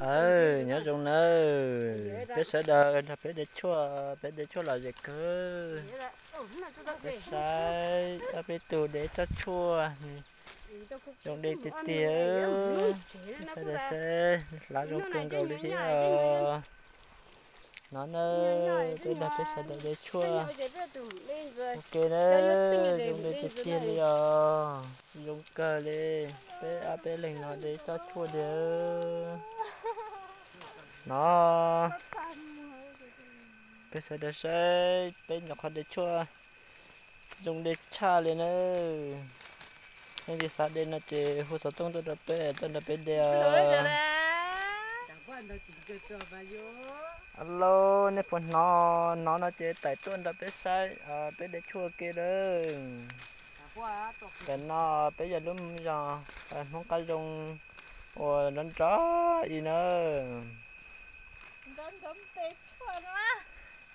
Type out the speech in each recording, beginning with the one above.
Aw, nyob zoo nawb. Peb sawv daws nrog peb de tshuaj, peb de tshuaj lom zem kawg. Peb saib ob peb tug de tsob tshuaj, zoo de tiag tiag. Peb sawv daws saib, hlav zoo kawg nkaus li thiab os. No na, peb nrog peb sawv daws de tshuaj ua ke na, zoo de tiag tiag li os. Zoo kawg li, peb ob peb leeg no de tsob tshuaj tiag. No, peb sawv daws saib peb nyuam qhuav de tshuaj zoo de tshaj li na. Leej twg xav de no ces hu xov tooj tuaj rau peb, tuaj nrog peb de os. Alo, nej puas hnov? Hnov no ces tawm tuaj nrog peb saib, peb de tshuaj ke lawm. Tam no peb yog lub zos Hmoob Qab Zoo uas nrov nrov ib na.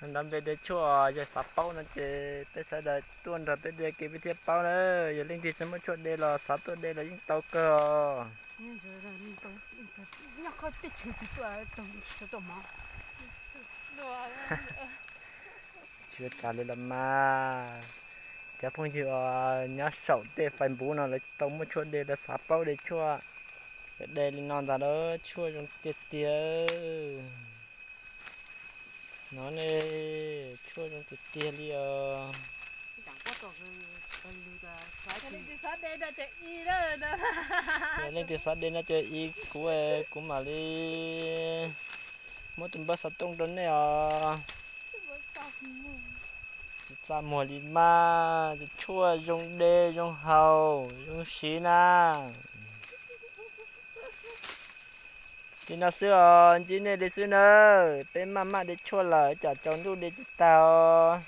Nrov npe de tshuaj, yog xav paub no ces peb sawv daws tuaj nrog peb de ke peb thiaj paub na. Yog leej twg tsis muaj tshuaj de los xav tuaj de los yeej tau kawg os. Tsis ua cas li los mas. Cov phooj ywg uas nyob saum tej Facebook no lawv tsis tau muaj tshuaj de, lawv xav paub de tshuaj, de li no ntag, lawv tshuaj zoo tiag tiag. No ne, tshuaj zoo tiag tiag li os. Yog leej twg xav de no ces kuv, kuv mam li muab tus npawb xov tooj rau nej os. Tsis txaj muag li mas, tus tshuaj zoo de zoo haus zoo siv na. Li no xwb os, ntsib nej li xwb nawb. Peb maj maj de tshuaj lawm, tsam tsaus ntuj de tsis tag os.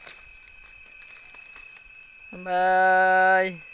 Bye bye.